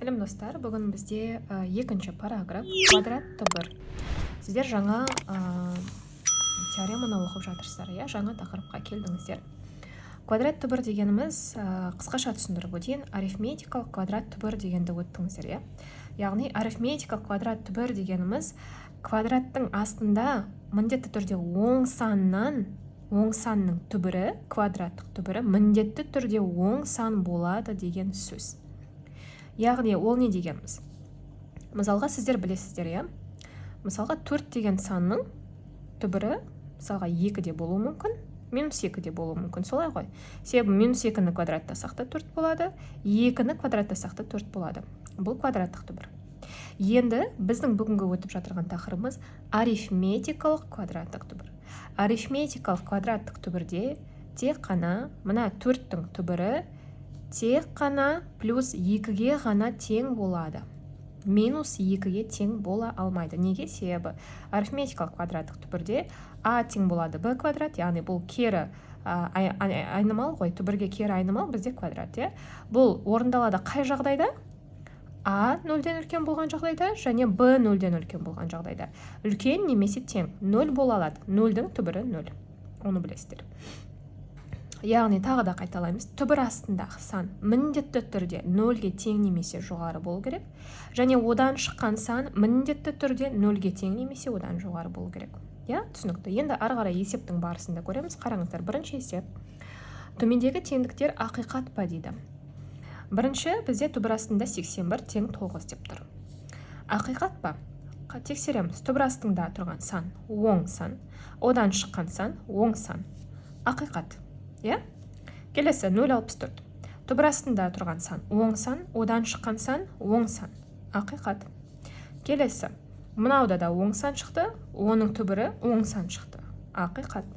Сәлем, достар! Бүгін бізде екінші параграф, квадрат түбір. Сіздер жаңа теореманы оқып жатырсыздар, иә, жаңа тақырыпқа келдіңіздер. Квадрат түбір дегеніміз, қысқаша түсіндіріп өтейін, арифметикалық квадрат түбір дегенді өттіңіздер, иә. Яғни арифметикалық квадрат түбір дегеніміз квадраттың астында міндетті түрде оң саннан, оң санның түбірі, квадраттық түбірі міндетті түрде оң сан болады деген сөз. Яғни ол не дегеніміз? Мысалға, сіздер білесіздер, иә, мысалға, төрт деген санның түбірі, мысалға, екі де болуы мүмкін, минус екі де болуы мүмкін, солай ғой? Себебі минус екіні квадраттасақ та төрт болады, екіні квадраттасақ та төрт болады. Бұл квадраттық түбір. Енді біздің бүгінгі өтіп жатырған тақырыбымыз — арифметикалық квадраттық түбір. Арифметикалық квадраттық түбірде тек қана мына төрттің түбірі тек қана плюс екіге ғана тең болады, минус екіге тең бола алмайды. Неге? Себебі арифметикалық квадраттық түбірде а тең болады б квадрат, яғни бұл кері айнымал ғой, түбірге кері айнымал бізде квадрат, иә. Бұл орындалады қай жағдайда? А нөлден үлкен болған жағдайда және б нөлден үлкен болған жағдайда. Үлкен немесе тең. Нөл бола алады, нөлдің түбірі нөл, оны білесіздер. Яғни тағы да қайталаймыз: түбір астындағы сан міндетті түрде нөлге тең немесе жоғары болу керек және одан шыққан сан міндетті түрде нөлге тең немесе одан жоғары болу керек, иә. Түсінікті. Енді ары қарай есептің барысында көреміз. Қараңыздар, бірінші есеп: төмендегі теңдіктер ақиқат па дейді. Бірінші бізде түбір астында 81 тең 9 деп тұр. Ақиқат па? Тексереміз. Түбір астында тұрған сан оң сан, одан шыққан сан оң сан, ақиқат, иә. Келесі 0,64. Түбір астында тұрған сан оң сан, одан шыққан сан оң сан, ақиқат. Келесі мынауда да оң сан шықты, оның түбірі оң сан шықты, ақиқат.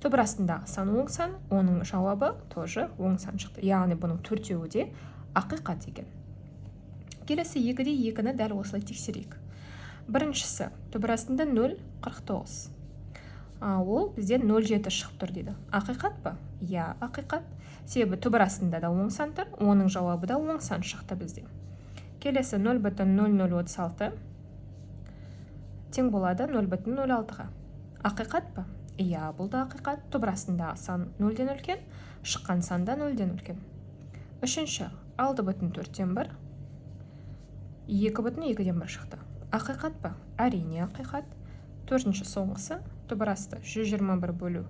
Түбір астындағы сан оң сан, оның жауабы тоже оң сан шықты. Яғни бұның төртеуі де ақиқат екен. Келесі екіде екіні дәл осылай тексерейік. Біріншісі түбір астында 0,49, ол бізде 0,7 шығып тұр дейді. Ақиқат па? Иә, ақиқат, себебі түбір астында да оң сан тұр, оның жауабы да оң сан шықты бізде. Келесі 0,0036 тең болады 0,06-ға. Ақиқат па? Иә, бұл да ақиқат. Түбір астындағы сан нөлден үлкен, шыққан сан да нөлден үлкен. Үшінші 6,1 2,1 шықты. Ақиқат па? Әрине, ақиқат. Төртінші, соңғысы түбір асты 121 бөлу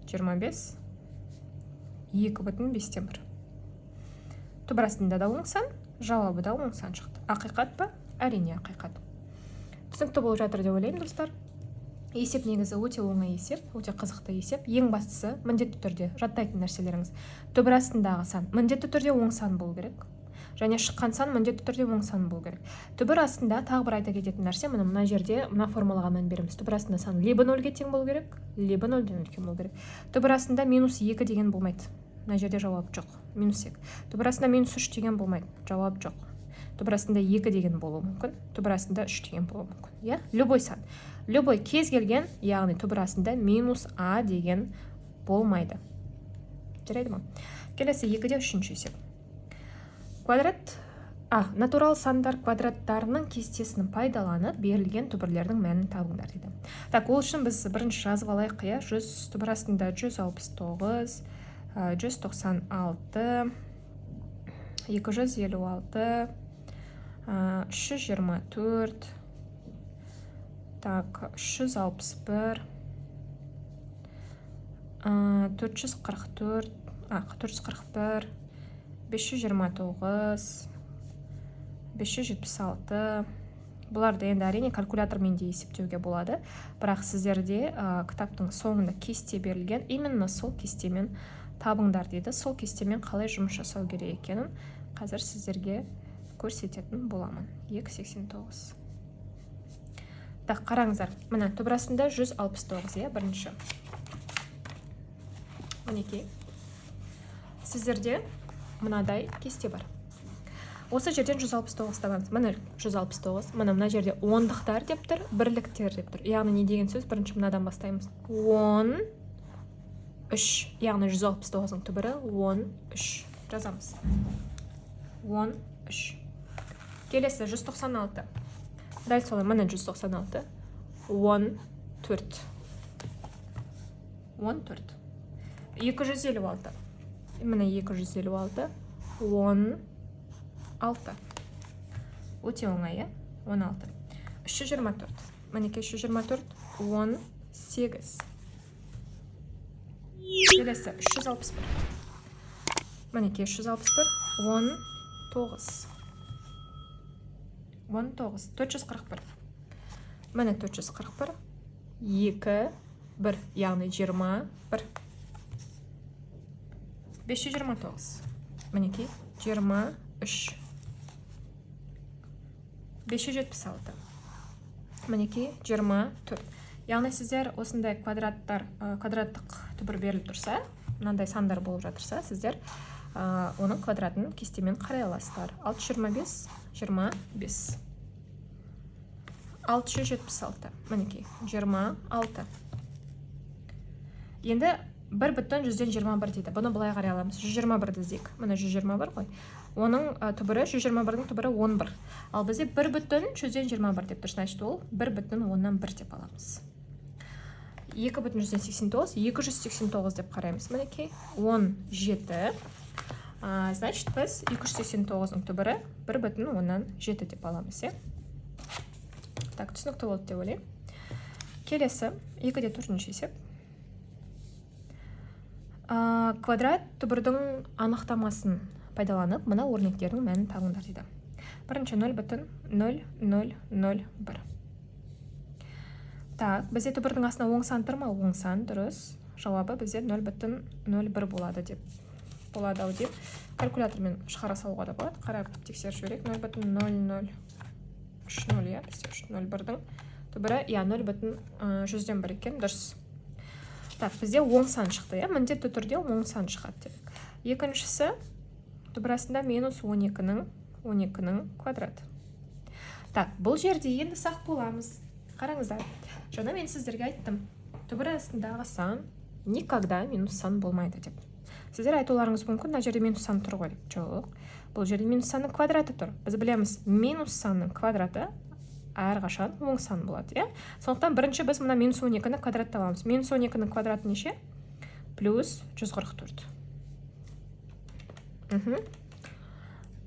25, 2,1. Түбір астында да оң сан, жауабы да оң сан шықты. Ақиқат па? Әрине, ақиқат. Түсінікті болып жатыр деп ойлаймын, достар. Есеп негізі өте оңай есеп, өте қызықты есеп. Ең бастысы, міндетті түрде жаттайтын нәрселеріңіз: түбір астындағы сан міндетті түрде оң сан болу керек және шыққан сан міндетті түрде оң сан болу керек. Түбір астында тағы бір айта кететін нәрсе, міне, мына жерде мына формулаға мән береміз: түбір астында сан либо нөлге тең болу керек, либо нөлден үлкен болу керек. Түбір астында минус екі деген болмайды, мына жерде жауап жоқ, минус екі. Түбір астында минус үш деген болмайды, жауап жоқ. Түбір астында екі деген болуы мүмкін, түбір астында үш деген болуы мүмкін, иә. Любой сан, любой, кез келген. Яғни түбір астында минус а деген болмайды. Жарайды ма? Келесі екіде үшінші есеп. Квадрат, натурал сандар квадраттарының кестесін пайдаланып, берілген түбірлердің мәнін табыңдар дейді. Так, ол үшін біз бірінші жазып алайық, иә. 100, түбір астында 169, 196, 256, 324, так, 361, 444, 441, 529, 576. Бұларды енді, әрине, калькулятормен де есептеуге болады, бірақ сіздерде кітаптың соңында кесте берілген, именно сол кестемен табыңдар дейді. Сол кестемен қалай жұмыс жасау керек екенін қазір сіздерге көрсететін боламын. 2,89. Так, қараңыздар, міне, түбір астында 169, иә. Бірінші, мінекей, сіздерде мынадай кесте бар. Осы жерден 169 табамыз. Міне, 169. Міне, мына жерде ондықтар деп тұр, бірліктер деп тұр. Яғни не деген сөз? Бірінші мынадан бастаймыз: 13. Яғни 169-ның түбірі 13 жазамыз. 13. Келесі 196. Дәл солай, міне, 196, 14, 14. 256, міне, 256, 16. Өте оңай, иә, 16. 324, мінекей, 324, 18. Келесі 361, мінекей, 361, 19, 19. 441, міне, 441, 2, 1, яғни 21. 529, мінекей, 23. 576, мінекей, 24. Яғни сіздер осындай квадраттар, квадраттық түбір беріліп тұрса, мынандай сандар болып жатырса, сіздер оның квадратын кестемен қарай аласыздар. 625, 25. 676, мінекей, 26. Енді 1,21 дейді. Бұны былай қарай аламыз: 121-ді іздейік. Міне, 121 ғой. Оның түбірі, 121-дің түбірі 11. Ал бізде 1,21 деп тұр, значит, ол 1,1 деп аламыз. 2,189, 289 деп қараймыз. Мінекей, 17. Значит, біз 289-ның түбірі 1,7 деп аламыз, иә. Так, түсінікті болды деп ойлаймын. Келесі 2 де төртінші есеп. Квадрат түбірдің анықтамасын пайдаланып, мына өрнектердің мәнін табыңдар дейді. Бірінші 0,0001. Так, бізде түбірдің астына оң сан тұр ма? Оң сан, дұрыс. Жауабы бізде 0,01 болады деп болады ау деп. Калькулятормен шығара салуға да болады. Қарап тексеріп жіберейік. 0,0030, иә, бізде 3,01-дің түбірі, иә, 0,101 екен, дұрыс. Так, бізде оң сан шықты, иә, міндетті түрде оң сан шығады дедік. Екіншісі түбір астында минус 12-нің, 12-нің квадраты. Так, бұл жерде енді сақ боламыз. Қараңыздар, жаңа мен сіздерге айттым, түбір астындағы сан никогда минус сан болмайды деп. Сіздер айтуларыңыз мүмкін, мына жерде минус сан тұр ғой деп. Жоқ, бұл жерде минус санның квадраты тұр. Біз білеміз, минус санның квадраты әрқашан оң сан болады, иә. Сондықтан бірінші біз мына минус 12-ні квадраттап аламыз. Минус 12-нің квадраты неше? Плюс 144.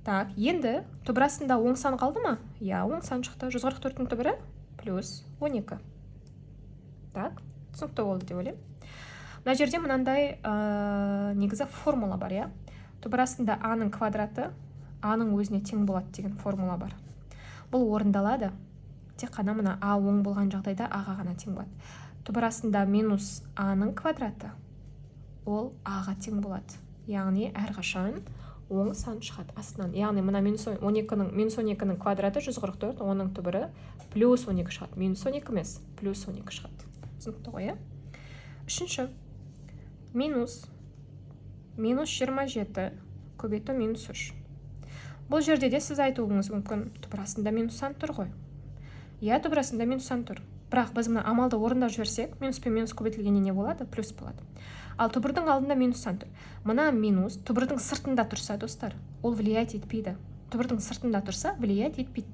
Так, енді түбір астында оң сан қалды ма? Иә, оң сан шықты. 144-тің түбірі плюс 12. Так, түсінікті болды деп ойлаймын. Мына жерде мынандай негізі формула бар, иә. Түбір астында а-ның квадраты а-ның өзіне тең болады деген формула бар. Бұл орындалады тек қана мына а оң болған жағдайда, а-ға ғана тең болады. Түбір астында минус а-ның квадраты ол а-ға тең болады, яғни әрқашан оң сан шығады астынан. Яғни мына минус 12-нің, минус 12-нің квадраты 144, оның түбірі плюс 12 шығады, минус 12 емес, плюс 12 шығады. Түсінікті ғой, иә? Үшінші минус 27 көбейту минус 3. Бұл жерде де сіз айтуыңыз мүмкін, түбір астында минус сан тұр ғой. Иә, түбір астында минус сан тұр, бірақ біз мына амалды орындап жіберсек, минус пен минус көбейтілгенде не болады? Плюс болады. Ал түбірдің алдында минус сан тұр. Мына минус түбірдің сыртында тұрса, достар, ол влиять етпейді. Түбірдің сыртында тұрса, влиять етпейді,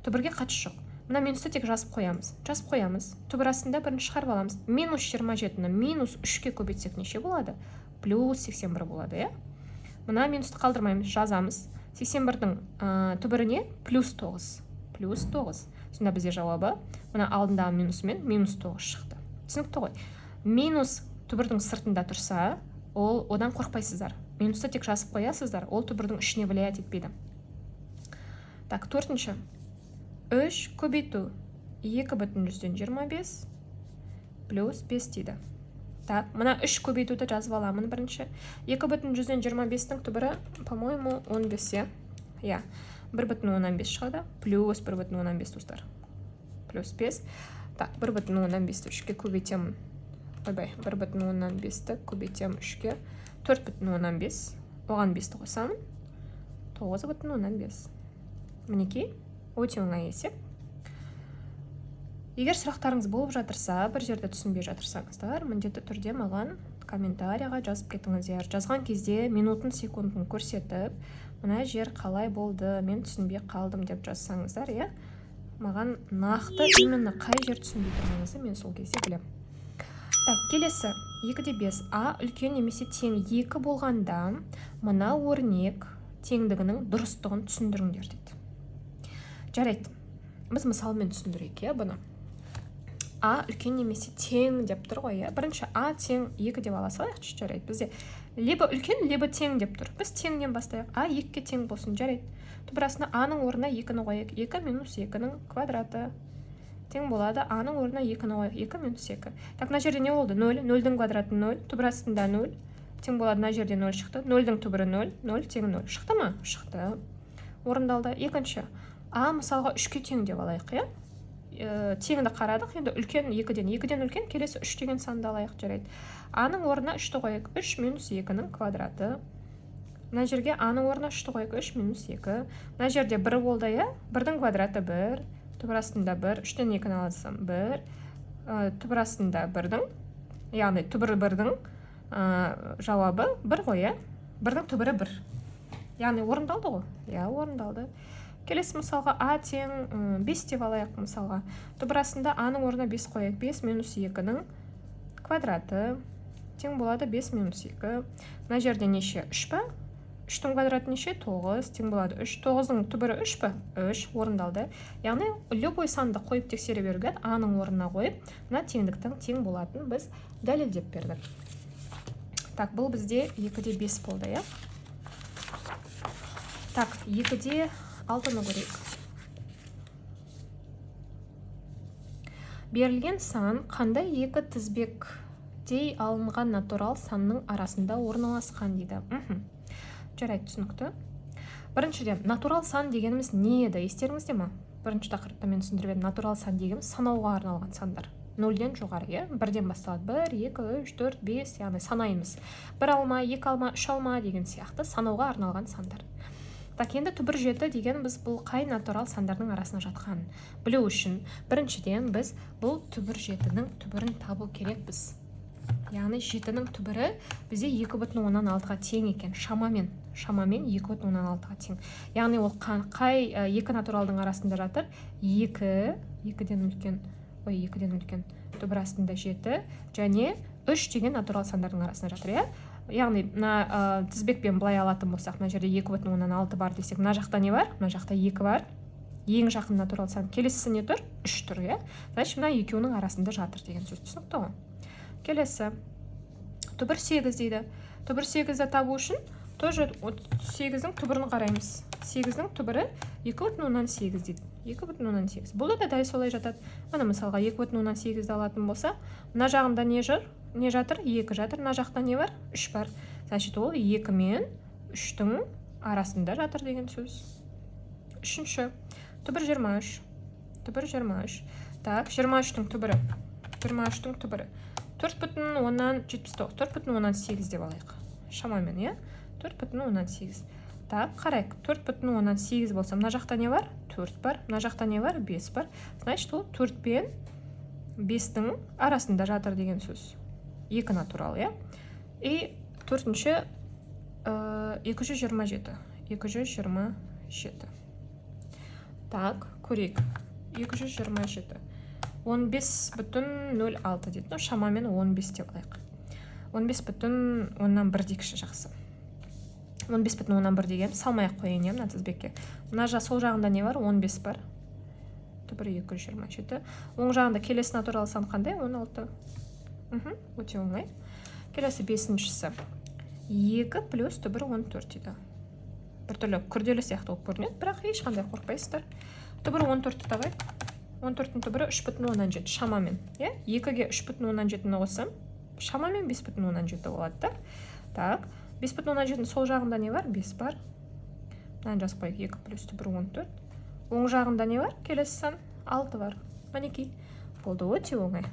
түбірге қатысы жоқ. Мына минусты тек жазып қоямыз, жазып қоямыз. Түбір астында бірінші шығарып аламыз. Минус 27-ні минус 3-ке көбейтсек, неше болады? Плюс 81 болады, иә. Мына минусты қалдырмаймыз, жазамыз. 81-дің түбіріне плюс 9, плюс 9. Сонда бізде жауабы мына алдындағы минусымен минус 9 шықты. Түсінікті ғой? Минус түбірдің сыртында тұрса, ол одан қорықпайсыздар, минусты тек жазып қоясыздар, ол түбірдің ішіне влиять етпейді. Так, төртінші 3 көбейту 2,25 плюс 5 дейді. Так, мына 3 көбейтуді жазып аламын бірінші. 2,25-тің түбірі, по-моему, 15, иә. Иә, 1,5 шығады. Плюс 1,5, достар. Плюс 5. Так, 1,5-ті 3-ке көбейтемін. Ойбай, 1,5-ті көбейтемін 3-ке. 4,5. Оған 5-ті қосамын. 9,5. Мінекей, өте оңай есеп. Егер сұрақтарыңыз болып жатырса, бір жерде түсінбей жатырсаңыздар, міндетті түрде маған Комментарийға жазып кетіңіздер. Жазған кезде минутын, секундын көрсетіп, мына жер қалай болды, мен түсінбей қалдым деп жазсаңыздар, иә, маған нақты именно қай жер түсінбей тұрғаныңызды мен сол кезде білемін. Так, келесі 2 де 5. А үлкен немесе тең 2 болғанда, мына өрнек теңдігінің дұрыстығын түсіндіріңдер дейді. Жарайды, біз мысалмен түсіндірейік, иә, бұны. А үлкен немесе тең деп тұр ғой, иә. Бірінші а тең 2 деп ала салайықшы. Жарайды, бізде либо үлкен, либо тең деп тұр, біз теңнен бастайық. А 2-ге тең болсын. Жарайды, түбір астына аның орнына 2-ні қояйық. 2 минус 2-нің квадраты тең болады аның орнына 2-ні қояйық, 2 минус 2. Так, мына жерде не болды? 0. 0-дің квадраты 0, түбір астында 0 тең болады. Мына жерде 0 шықты, 0-дің түбірі 0, 0 тең 0 шықты ма? Шықты, орындалды. Екінші, а мысалға 3-ке тең деп алайық, иә. Теңді қарадық, енді үлкен 2-ден, 2-ден үлкен келесі 3 деген санды алайық. Жарайды, аның орнына 3-ті қояйық. 3 минус 2-нің квадраты. Мына жерге аның орнына 3-ті қояйық, 3 минус 2. Мына жерде 1 болды, иә. 1-дің квадраты 1, түбір астында 1. 3-тен 2-ні алсам 1, түбір астында 1-дің, яғни түбірі 1-дің жауабы 1 ғой, иә. 1-дің түбірі 1, яғни орындалды ғой, иә, орындалды. Келесі мысалға а тең 5 деп алайық. Мысалға, түбір астында аның орнына 5 қояйық. 5 минус 2-нің квадраты тең болады 5 минус 2. Мына жерде неше? 3 па? 3-тің квадраты неше? 9. Тең болады 3. 9-дың түбірі 3 па? 3. Орындалды. Яғни любой санды қойып тексере беруге, аның орнына қойып, мына теңдіктің тең болатынын біз дәлелдеп бердік. Так, бұл бізде 2 де 5 болды, иә. Так, 2 де 6-ны көрейік. Берілген сан қандай екі тізбектей алынған натурал санның арасында орналасқан дейді. Жарайды, түсінікті. Біріншіден, натурал сан дегеніміз не еді, естеріңізде ма? Бірінші тақырыпта мен түсіндіріп едім. Натурал сан дегеніміз санауға арналған сандар, нөлден жоғары, иә, 1-ден басталады: 1, 2, 3, 4, 5. Яғни санаймыз: бір алма, екі алма, үш алма деген сияқты санауға арналған сандар. Так, енді түбір 7 деген біз бұл қай натурал сандардың арасына жатқанын білу үшін, біріншіден, біз бұл түбір 7-нің түбірін табу керекпіз. Яғни 7-нің түбірі бізде 2,6-ға тең екен, шамамен 2,6-ға тең. Яғни ол қай екі натуралдың арасында жатыр? Екі, екіден үлкен, ой, екіден үлкен түбір астында 7 және 3 деген натурал сандардың арасында жатыр, иә. Яғни мына тізбекпен былай алатын болсақ, мына жерде 2,6 бар десек, мына жақта не бар? Мына жақта 2 бар, ең жақын натурал сан. Келесісі не тұр? 3 тұр, иә. Значит, мына екеуінің арасында жатыр деген сөз. Түсінікті ғой? Келесі түбір 8 дейді. Түбір 8-ді табу үшін тоже 8-дің түбірін қараймыз. 8-дің түбірі 2,8 дейді. 2,8, бұл да дәл солай жатады. Мына мысалға 2,8-ді алатын болса, мына жағында не жүр, не жатыр? 2 жатыр. Мына жақта не бар? 3 бар. Значит, ол 2 мен 3-тің арасында жатыр деген сөз. Үшінші, түбір 23. Түбір 23. Так, 23-тің түбірі, 23-тің түбірі 4,79, 4,8 деп алайық шамамен, иә, 4,8. Так, қарайық. 4,8 болса, мына жақта не бар? 4 бар. Мына жақта не бар? 5 бар. Значит, ол 4 пен 5-тің арасында жатыр деген сөз, екі натурал, иә. И төртінші, 227. 227. Так, көрейік. 227 15,06 дейді. Ну, шамамен 15 деп алайық, 15,1 дейікші. Жақсы, 15,1 деген салмай ақ қояйын, иә, мына тізбекке. Мына жақ, сол жағында не бар? 15 бар, түбірі 227. Оң жағында келесі натурал сан қандай? 16. Өте оңай. Келесі бесіншісі, 2 плюс түбір 14 дейді. Біртүрлі күрделі сияқты болып көрінеді, бірақ ешқандай қорықпайсыздар. Түбір 14-ті табайық. 14-тің түбірі 3,7 шамамен, иә. 2-ге 3,7-ні қоссам, шамамен 5,7 болады да. Так, 5,7-нің сол жағында не бар? 5 бар. Мынаны жазып қояйық: 2 плюс түбір 14. Оң жағында не бар? Келесі сан 6 бар. Мінекей, болды, өте оңай.